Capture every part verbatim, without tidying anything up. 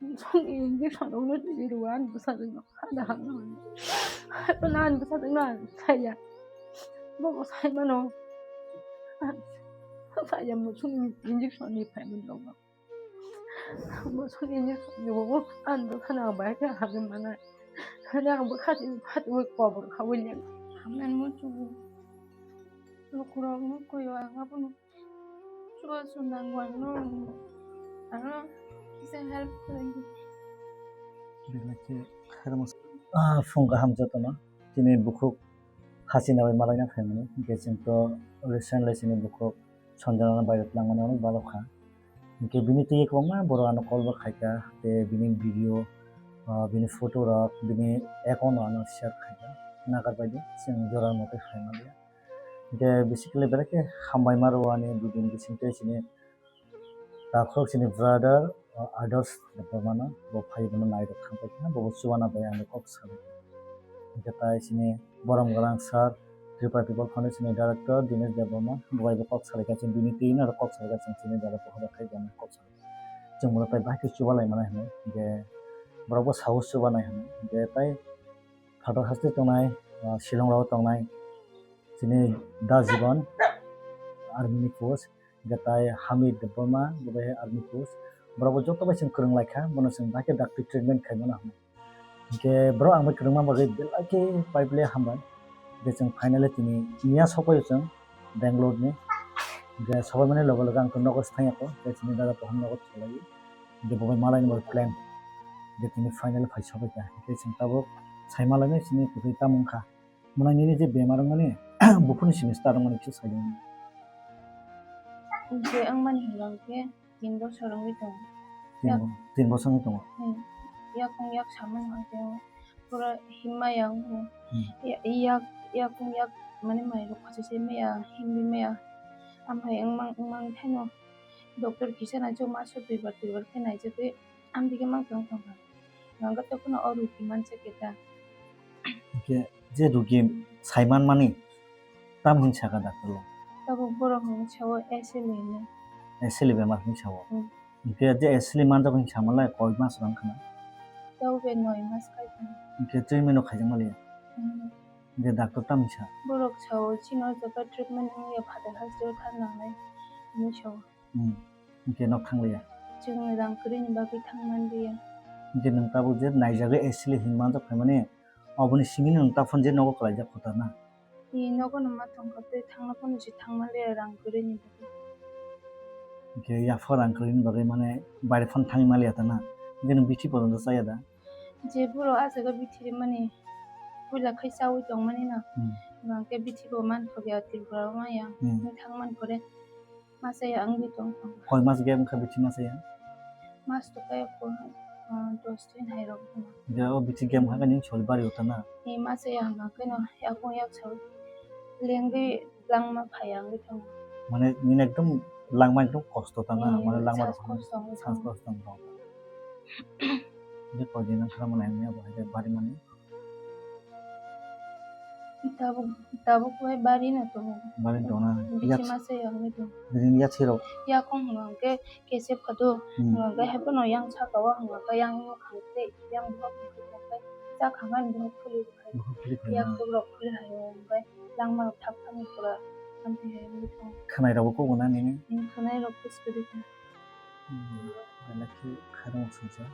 Song injection rok no twi rw ani bwsajwk no hada hada hwnwi. Haiphano ani bwsajwk no ang saya. Bobo sai mano. Saya mo song injection ni phai man rok no. Mo song injection ni bobo ani bwsajwk no ang bai khe hagwi mano. Hwnwi ang bwkha twi phatwi kobor khaui le. Hamnani mo chubu. Lukurok no koyo ang abono. Chuba sundang wangno ano kisa help khlai di. Belai khe khairokma. Ah, phung kaham jotono. Chini bukhuk hachina bai malaina phaimani. Hinkhe chwng to recently chini bukhuk Sanjana no bai rwkhlangmani onek balok kha. Hinkhe bini twi kwbangma borok ano call bo khaikha. Tei bini video, ah, bini photo rok, bini account no ano share khaikha. Nagar bai di, chwng jora mote khaimaliya. Hinkhe basically belai khe hambai ma rwo ani bini bisingtwi chini takhuk chini brother, uh, Adarsh Debbarma no bo phai bono nairok thang paikha, bo bo chubana bai ani kok salai. Hinkhe tai chini borom gwnang sir, Tripura People Foundation ni director Dinesh Debbarma bo bai bo kok salai kha, chini bini twi no kok salai kha, chini dara pohor khai bo kok salai. Chwng bono tai bahai khe chubalai mano hinwi, hinkhe borok bo sao chubanai hinwi, hinkhe tai phatar haste tongnai, ah, Shillong rao tongnai, chini Da Jiban, army ni post, hinkhe tai Hamid Debbarma, bo bai army post. Borok bo joto bai chwng kwrwng lai kha, bono chwng bahai khe dakti treatment khai mano hinwi. Hinkhe borok ang bai kwrwngma bagwi belai khe pipe le hambai. Hinkhe chwng finally tini miya sokphai o chwng Bangalore ni. Hinkhe sokphai mani loge loge ang to nogo swthang ya kho, hinkhe chini dada pohor nogo thwlai. Hinkhe bo bai malai ni bai plan. Hinkhe tini finally phai sokphai kha. Hinkhe chwng tabuk sai malai nai chini kwtwi tamo wngkha. Mwnai nini je bemar wngmani, buphurni simi start wngmani kisa sai di. Je wngmani hwnba hwnkhe tin bosor wngwi tongo. Tin Yak- bo-, tin bosor wngwi tongo. Hmm. Yakung yak samani hwnkhe pura himma ya wngkhe. Hmm. Ya-, yak-, yakung yak mani mai rok khosoi se maya, himbi maya. Amhai wngmang, wngmang thaino doctor kisa nai chuk maso duibar duibar khe naijagwi. Amtwi khe mang tong tong kha. Hwnka tei phano o rugi mansa khe ta. Hinkhe je rugi sai manmani tam hin saka doctor le? Tabuk borok hwnwi sao asili hinwi. Asili bemar hin sao? Hmm. Hinkhe je asili manjak hin samalai koi mas rang khna? Tabuk be noi mas kai khna. Hinkhe treatment no khaijak maliya? Hmm. Hinkhe doctor tam hin sa? Borok sao chini o jaga treatment wngya phatar haste o thang nangnai hinwi sao. Hmm. Hinkhe nok thang liya? Chwng rang kwrwini bagwi thang man liya. Hinkhe nwng tabuk je naijagwi asili hin manjak phaimani, oboni simi nwng taphon je nogo kwlaijak kho ta na? Ni nogo no ma tongkha tei thangna phano se thang man liya rang kwrwini bagwi. Hinkhe yapha rang kwrwini bagwi mane baire phano thangwi man liya ta na? Hinkhe nwng bithi pojonto chaya da? Je borok ah jaga bithi rimani puila khai chaui tongmani no. Hmm. Hwnkhe bithi bo man thokya Tripura o maya. Hmm. Thang man pore. Masa ya ang di tong tong. Koi mas game kha bithi masa ya? Mas to kaya ko, ah, dos din hai rok. Je o bithi game kha ning chol bari uta na. Ni masa ya hwnkha khe no yakung yak chol. Lengwi langma phai ang di tong. Mane nini ekdom langma ekdom kosto ta na, hmm, mane langma sans rok kosto ang di sans tong. Kosto ang tong. Je koi din ang kha mane ang ya bo hai bari mane. Tabuk, tabuk bai bari no tongo. Bari no tongo na? Bithi masa ya wngwi tongo. Bini yathirok? Yakung hwnka hwnkhe kesep kha do. Hmm. Hwnka hwnkhe haiphano yang saka o hwnka hwnkhe yang nukhang tei yang bohok nukhung tei chak hamani bohok phuli rwkha. Bohok phuli phuli. Yak rok phuli hai o hwnka langma rok thap thani pura hamtwi hai wngwi tongo. Khwnai rok bo kugo na nini? Hmm, khwnai rok pis kwrwi kha. Hmm, belai khe khairok swijak.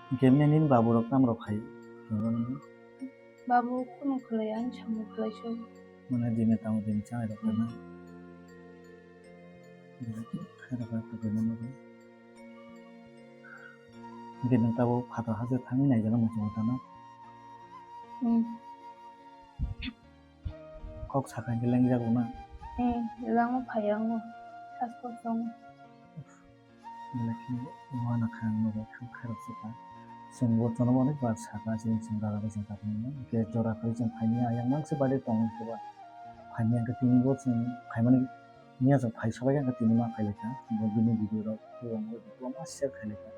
Hinkhe nini babu rok tamo rok khai? Babu kunu khlai ani samung khlai so. Mane dini tamo dini chanai rok na. Belai khe khairok kha khairok na. Hinkhe nwng tabuk phatar haste thangwi naijak muchungo ta na. Hmm. Kok sakha hinkhe lengjago na? Hmm, langma phai ang o. Sas kok song. Belai khe uana kha ang nogo khe khairok se kha. Chwng bo chwngno onek bar sakha chini chwng dada bai chwng kha phai mano. Hinkhe jora phai chwng phaimani ayang mangse bade tong hinkhe ba. Phaimani hinkhe tini bo chwng phaimani miya chwng phai sobai kha hinkhe tini ma phai lai kha. Bo bini video rok kwbangma share khai lai kha.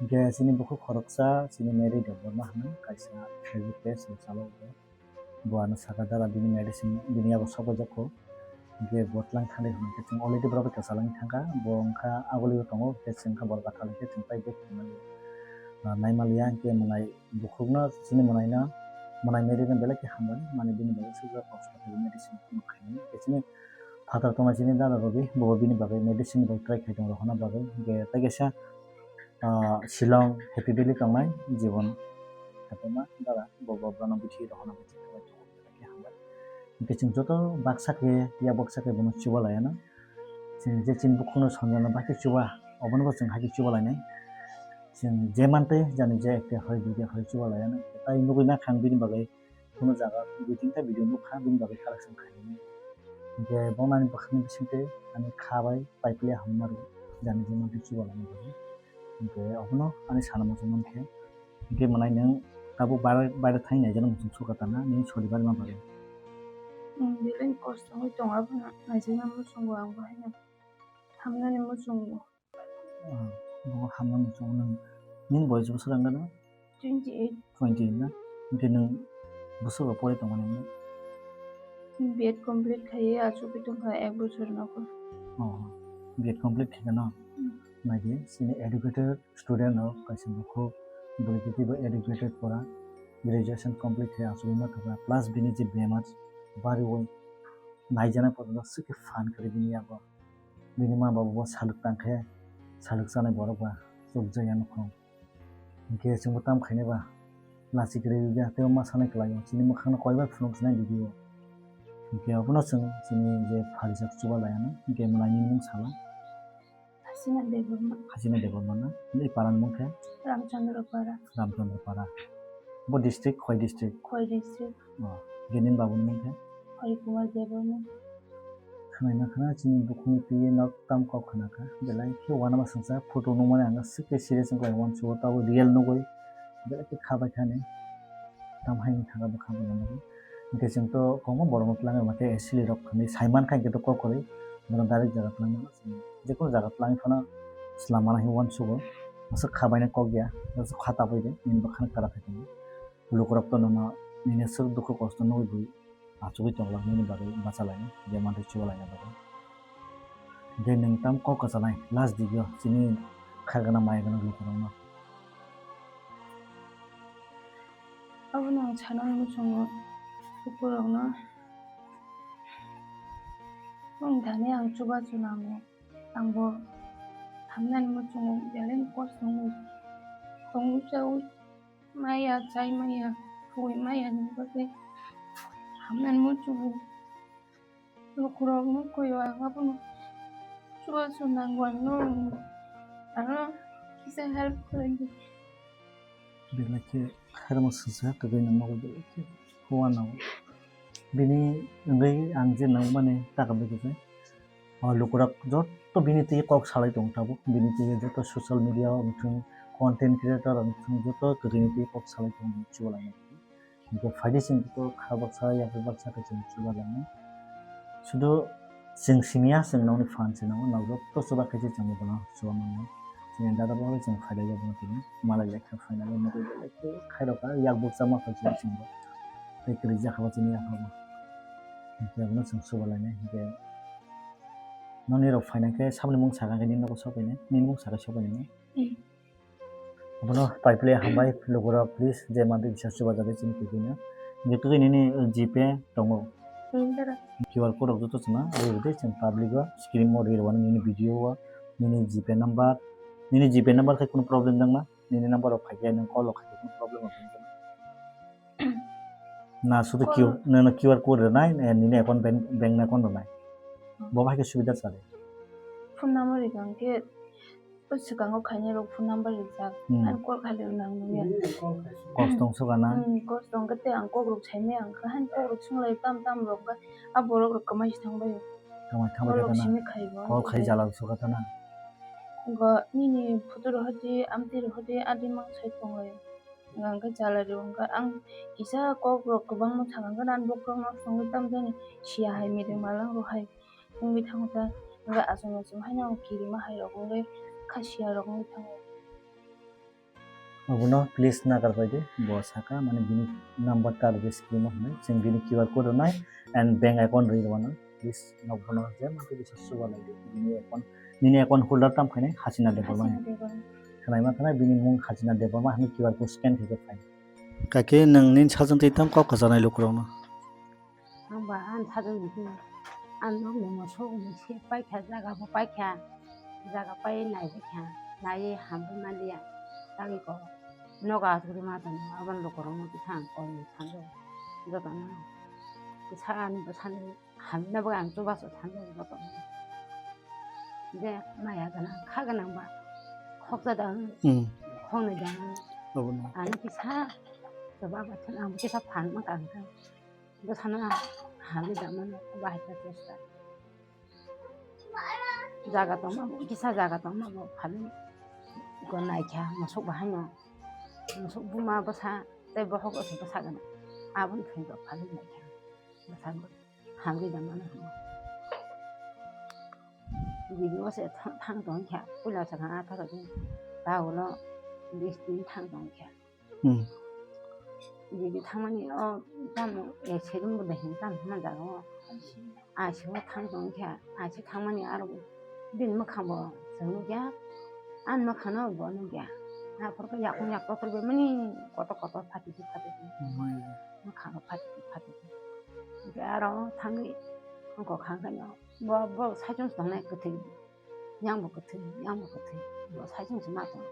Hinkhe chini bukhuk khoroksa chini Mary Debbarma hinwi kaisa Facebook page rok chalo. Bo ano saka dara bini medicine bini yago sokojak kho. Hinkhe bo tlang thani hwnkhe chwng already borok bai kwchalangwi thangkha. Bo wngkha agulio tongo, hinkhe chwng kha borok athalai khe chwng pai back khaimani. ah, naima liya, hwnkhe mwnai bukhukno chini mwnaino, mwnai medicine belai khe hambai, mane bini bagwi sujak kok sakhe medicine khainai. Hwnkhe chini phatar tongnai chini dada Robi, bo bini bagwi medicine bai try khai tongo rohorna bagwi. Hwnkhe tei kaisa, ah, Shillong Happy Valley tongnai Jibon Debbarma dada, bo bo bono bithi rohorna bagwi try khai tongo. Belai khe hambai. Hwnkhe chwng joto baksa khe, yak baksa khe bono chuba laiano. Chwng je chini bukhukno sonjana bai khe chuba, obono bo chwng hai khe chuba lainai. Chwng je mantwi jani je ekta hoi duita hoi chuba laiano. Tai nugwi mankha ang bini bagwi, kuno jaga dui tinta video nukha bini bagwi collection khainani. Hwnkhe bono ani bwkhakni bisingtwi ani kha bai pipe le hamma rw jani je mantwi chuba laina bagwi. Hwnkhe obono ani sana muchung mankhe. Hwnkhe mwnai nwng tabuk baire, baire thangwi naijano muchung sukha tana, nini sori barima bagwi. Nwng belai kosto wngwi tongo, abono naijana muchungo ang bo haino hamnani muchungo. Ah, bo hamnani muchungo nwng, nini boyes bwswk wngkha na? Twenty eight. Twenty eight na? Hwnkhe nwng bwswk rok pori tongmani nwng? B Ed complete khaiwi achugwi tongkha ek bosor nogo. Oh, B Ed complete khaikha no? Hmm. Naidi, chini educated student rok kaisa bukhuk, bwrwi twi bo educated pora, graduation complete khe achugwi ma thangkha, plus bini je bemar bariwi naijana porjonto swkhe phan kwrwi bini yago. Bini ma babu bo saluk tangkhe, saluk chanai borok ba chukjaya nukhung. Hwnkhe chwngbo tam khainai ba lachi kwrwi wngya, tei ma sanai kwlaio, chini mwkhangno koibar phunuk sinai video. Hwnkhe obono chwng chini je pharijak chuba laiano, hwnkhe mwnaini mung sala. Hasina Debbarma. Hasina Debbarma na? Nini parani mung khe? Ramchandra Para. Ramchandra Para. Bo district, Khowai district? Khowai district. Oh, hwnkhe nini babuni mung khe? Hari Kumar Debbarma. Khwnaima khwna chini bukhukni twi nok tam kok khwna kha. Belai khe uanama swngchar photo nukmani ang aswk khe serious wngkha uansugo, tabuk real nugwi belai khe kha bai kha ni. Tam hai wngkha bwkha bo nugwi. Hwnkhe chwng to kwbangma borokno twlangwi ma khe asili rok hinwi sai mankha, hwnkhe to kok kwrwi bono direct jaga twlang mano. Jekunu jaga twlangwi phano swlam mano hinwi uansugo. Aswk kha baina kok ya, aswk kha tabwi de, nini bwkhano kwrak khe tongo. Lukurok to nono nini aswk dukhu kosto nugwi bui achugwi tongla nini bagwi bachalaina, je mantwi chuba laina bagwi. Hwnkhe nwng tam kok kwchanai last digyo chini kha gana maya gana lukurokno. Abono ang sanani muchungo lukurokno. Nwng thani ang chubachu nango. Ang bo hamnani muchungo belai kosto wngwi tongwi chawi maya, chai maya, thwi maya ni bagwi hamnani muchungo. Lukurok nukhuyo ang abono chubachu nango, ano, ano kisa help khlaidi. Belai khe khairokma swngjak, kwbwi nangma belai khe uanao. Bini wngwi ang je nangmani taka bai kwchai. O lukurok joto bini twi kok salai tong tabuk, bini twi joto social media o wngthung, content creator wngthung, joto kwrwini twi kok salai tong chubalai. Hwnkhe phaidi chwng joto kha baksa, yapri baksa khe chwng chubalai. Sudu chwng simiya, chwng nokni phan se nango, nok joto chuba khe se chwng bono chuba mano. Chini dada bo chwng phailai ya bono tini, malai lai kha phainani nugwi belai khe khairokha, yak bukcha ma phai chwng chwng bo. Tei kwrwi jakha bo chini yapha bo. Hwnkhe abono chwng chubalai nai, hwnkhe nokni rok phainai khe saboni mung sakha khe nini nogo sopainai, nini mung sakha sopainai. Hmm. Abono paiple hambai lukurok, please, je mantwi bisa chuba jagwi chini kwrwino. Hwnkhe kwrwi nini GPay tongo. Hmm, dara. QR code rok joto chwngno rwdi chwng public o, screen o rwrwano nini video o, nini GPay number, nini GPay number khe kunu problem nangma, nini number rok phaikhe nwng call rok khaikhe kunu problem rok wngya. Na sudu Q, Call. Nono QR code rwnai, eh, nini account bank, bank ni account rwnai. Hmm. Bo bahai khe subida chale. Phone number rwkha hwnkhe, o swkango khainai rok phone number rijak. Hmm. Ani call khailai nang nungya. Kok tong suka na? Hmm, kok tong khe tei ang kok rok saimaya ang kha, han kok rok swng lai tam tam rok kha, a borok rok kwmai se thang bai o. Kwmai thang bai kha na? Call rok simi khai bo. Call khai jala suka ta na? Go nini photo rok hodi, amtwi rok hodi, adi mang sai tong lai o. Hwnkhe jala rw hwnkhe ang kisa kok rok kwbangma sakha hwnkhe ani bokhorok no swngwi tamjani siya hai, mede malang rok hai wngwi thango ta, hwnkhe achomwi achomwi haino ang kirima hai rok wngwi kha siya rok wngwi thango. Abono please nagar pai di, bo saka mane bini number ta rwgwi screen o hwnwi chwng bini QR code rwnai and bank account rwi rwmano, please nok bono je mantwi bisa chuba lai di bini account, nini account holder tam khainai Hasina Debbarma. Hasina Debbarma. khwnaima khwna bini mung Khajina Debbarma hinwi Q R code scan khe khe phai. Kake nwng nini sajwk twi tam kok kwchanai lukurokno? Ang ba ang sajwk ni twi ang nokni mosok ni se paikha, jaga bo paikha, jaga pai nai kha, nai hambai manliya. Tangwi ko nogo asugwi ma tong aboni lukurokno kisa ang koi sanjak jotono kisa ani bwsani. Hamya bo ang chubachu thanjak joto. Je maya gwnang, kha gwnang ba khokjak da ang, Hmm. khoknwi da ang. Abono. Ani kisa chuba ba thun ang kisa phan ma kang kha. Bwsano ang hamya da mano bahai kha chesta. Jaga tongma bo, kisa jaga tongma bo phali go nai kha, mosok bahai no. Mosok buma bwsa tei bohok se bwsa gwnang. Aboni thun rok phali nai kha. Bwsa bo. Hamri da mano hwnwi. Bibi o se thang, thang tong kha, puila sakha a thoro di. Ta ulo bis din thang tong kha. Hmm. Bibi thangmani o tamo accident bo de hin tamo hwnma jaga o. I C U o thang tong kha, I C U thangmani aro bini mwkhang bo chwng nukya. Ani mwkhang no bo nukya. Aphuru khe yakung yak kotor bai mani kotor kotor phatidi phatidi. Hmm. Mwkhang rok phatidi phatidi. Hwnkhe aro thangwi wngkok kha khe no bo, bo saichung se tongnai kwthwi, yang bo kwthwi, yang bo kwthwi, bo saichung se ma tongo.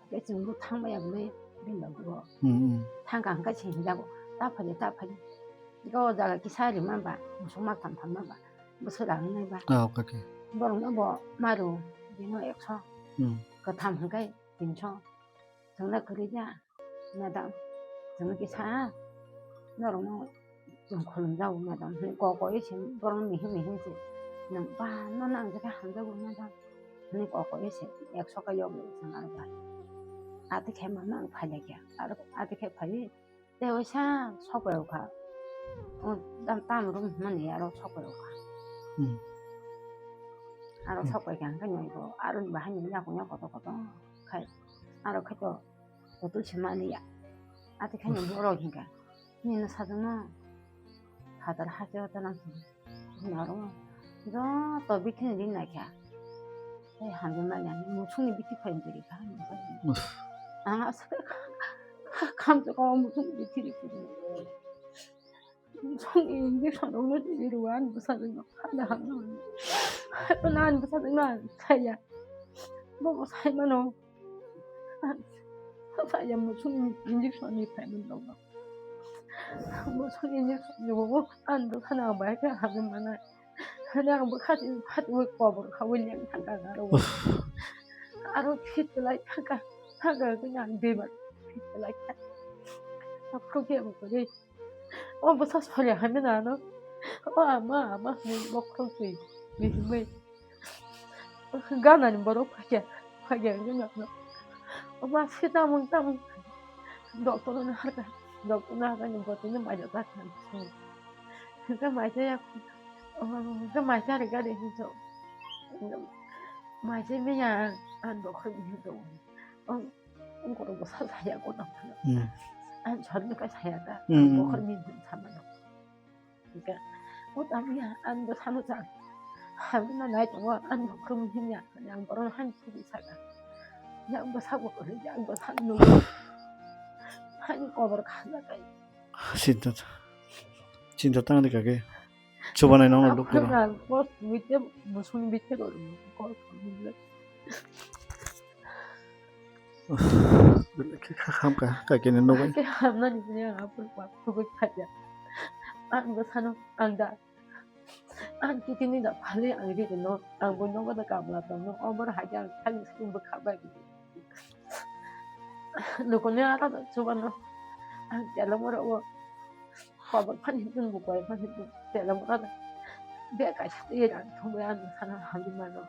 Hwnkhe chwng bo thang maya bwlwi bini logi o. Hmm, hmm. Thang kha hwnkhe se hinjago, "Ta phaidi, ta phaidi." Hwnkhe o jaga kisa rima ba, musuk mak tham tham ma ba, bwswk rang wngnai ba. Ah, okay, okay. Borokno bo maru, bino ekso, Hmm. kwtham hwnkhe tinso. Chwngno kwrwi ya, madam. Chwngno kisa, norokno chwng khulumjago, madam. Hwnwi kok kok se borokno mihim mihim se. Nwng ba, nono ang jekhe hamjago, madam. Hwnwi kok kok se, ekso ka yokle chwng aro ba. Ati khe mama ang phai laikha. Aro ati khe phaiwi, tei waisa sok pai rwkha. O tam, tam room hwnmani aro sok pai rwkha. Hmm. Aro Hmm. sok pai kha hwnkhe naigo, aro bahai ni yakung ya kotor kotor khai. Aro khe to kotor se maliya. Ati khe Uff. Borok hinkha, "Nini sajwkno phatar hakhe o ta nang," hwnwi aro joto bithi ni ring naikha. Tei hamjak mani ang musukni bithi phai tongwi kha. Uff. Ang aswk kha, kha, khamjak o musukni bithi ri phai. Musukni injection rokno twi rw ani bwsajwkno hada hamjak mani. Haiphano ani bwsajwkno ang saya. Bobo sai mano. Saya musukni injection ni phaimani rokno. Musukni injection ni bobo ani bwkhano ang bahai khe hamjak manai. Hwnwi ang bwkha twi phatwi kobor khaui leng thangkha aro. Aro phit lai thangkha. Thangkha khe ang duibar phit lai kha. Aphuru khe ang kwrwi. O bwsa sori hamya na ano. O ama, ama hwnwi bokhorok twi bihimwi. Ganani borok phakya, phakya wngwi nokno. Oma se tamung tamung. Doctor no harka, doctor no harka ni botino maida ta khan. Hingke maisa ya, hingke maisa rega de hinso. Maisa me ya, an bokhorok hinso. Ang, ang kotor bwsa saya kotor. Hmm. Ang sorno ka saya ta, Hmm, hmm, bokhorok hmm. Ni hinsa mano. Hingke, o tamo ya, ang bwsano cha. Hamya nai tongo, ang bokhorok himya, ang borok han sidi saka. Yang bwsa bo kwrwi, yang bwsa nugo. Hani kobor khajak kai. Chinta, chinta tang de kake. Chubanai nong luk kura. Ang post mite, musung mite ko, ko, ko. Kha-, kha-, hamka, kha kene nogo. Khe hamnani bini ang apul pa, phugui khaja. Ang bwsano, ang da. Ang kitini da phali, ang riri no, ang bo nogo da kamla tong no, obor haja ang thani sung bwkha bai. Lukuni aro da chubano. Ang tela moro o. Kobor phani himtun, bo koi phani himtun, tela mora da. Be kaisa twi rang thumwi ani sana hamdi mano.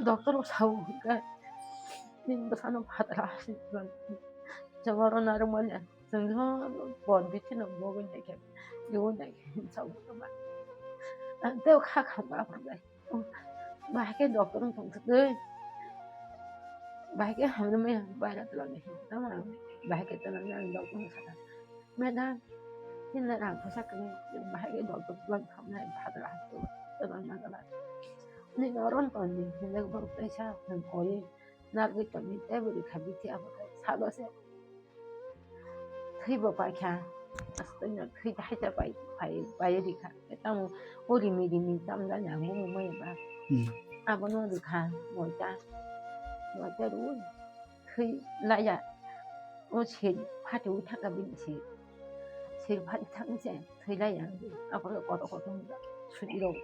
Doctor o sao hwnkhe, nini bwsano phatara hasi jora. Chwng oro narwk manya, chwng no bon bithi no bogwi naikhe, iwo naikhe sao hwnkhe ba. Ang tei kha kha ba phwrwknai. Bahai khe doctor wng tong thwtwi. Bahai khe hamya maya baira twlang ni hinwi tamo ang. Bahai khe twlang ni ang doctor wng sakha. Madam, chini rang phaisa kwrwi, bahai khe doctor twlang thamnai bhadra hasteo twlang na gala. Nini oro wng tong di hinwi borok teisa nwng koi. narwgwi tongwi teibo rikha bithi abo khe salo se. Thwibo paikha, aswkno thwi haita pai, pai, pai rikha. Tamo o rimi rimi tamjani ang bumung maya ba. Hmm. Abono rikha, noita, noita rwi thwi laya. O sir phatiwi thangkha bini sir. Sir phati thangwi se thwi laya. Aphuru kotor kotor suti rok.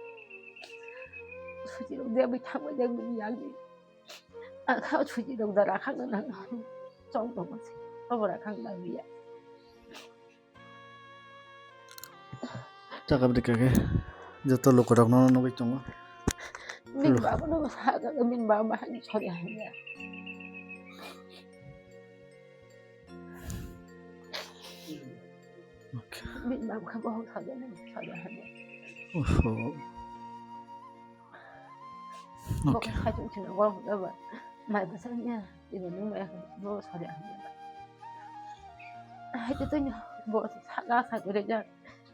Suti rok de bai thangbai de bini yagdi. Ang kha suti rok da rakhang na nang. Chong tong se. Abo rakhang na biya. Taka bwrwi kake joto lukurokno nugwi tongo. Bini baba no sa jaga, bini baba bahai sori hamya. Okay. Bini baba kha bohok sori hamya, sori hamya. Oho. Bo okay. Kha chuk chuk bo ba. Mai bwsanya, ibo nung mai bo sori hamya. Hai to to bo sa ga sa gre ja.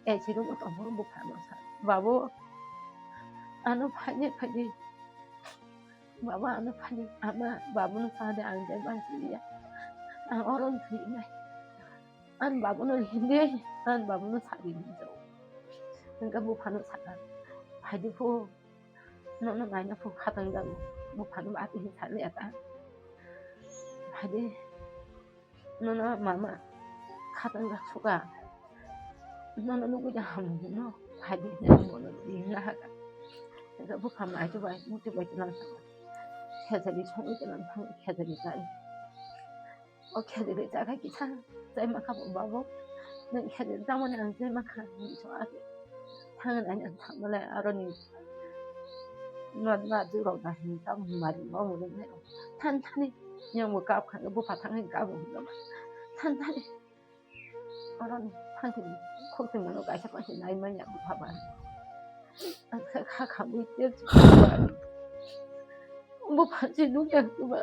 Eh, si rung tong bo phano sa. Babu, ano phaini phaini. Babu, ano phaini. Ama, babu no sa de ang de bang si ya. Ang oron si nai. An babu no hindi, an babu no sa di jo. Engka bo phano sa. Phaidi phu. No no nai na phu khatang da. Bo phano ba ti sa le ta. Phaidi. Nono mama khatang jak suka. Nono nugwi da hamung no phaidi hinwi bono ring na haka. Ega bupha mai chubai muti bai tlang thang. Khejari songwi tlang thang khejari kai. O khejari jaga kisa chai makha bo babo. Nang khejari tamoni ang chai makha hinwi so ake. Thangna ang thangmale aroni ma ma durok da hin tam mari ma mari nai. Than thani yang bo kap kha bo pha thang hin kap bo. Than thani. Aroni thang thini khok thini no kaisa kaisa nai manya bo pha ba. Ang kha kha kha bo te ba. Bo pha chi nuk yang ba.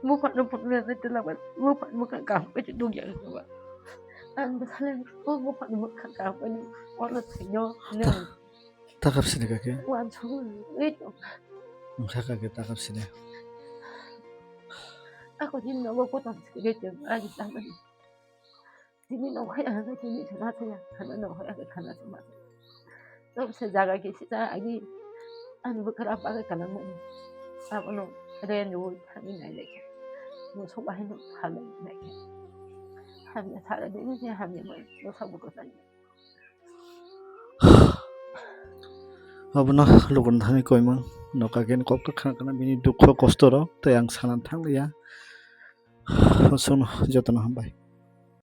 Buphano phunukna tei twlangma, buphano mwkhang kaham khe nukya wngkha ba. Ang bwsale o buphano mwkhang kaham khe oro thwino nung. Takap sini kake. Uansugwi tong. Wngkha kake takap sini. Ako din nogo kotor sikiri tong, ani tamani. Tini nongkhai ang tini sama saya, khana nongkhai ang khana sama saya. Tok se jaga ke sita agi, ani bwkra pakai kalang mo. Abono ren ro thani nai leke. Mo so bahai no khalai leke. Hamya sara dini se hamya mo, mo sa bwkra tani. Abono lukurni thani koimang, no kake ni kok to khana khana bini dukho kosto rok, tei ang sana thang ya. Sono jotono hambai.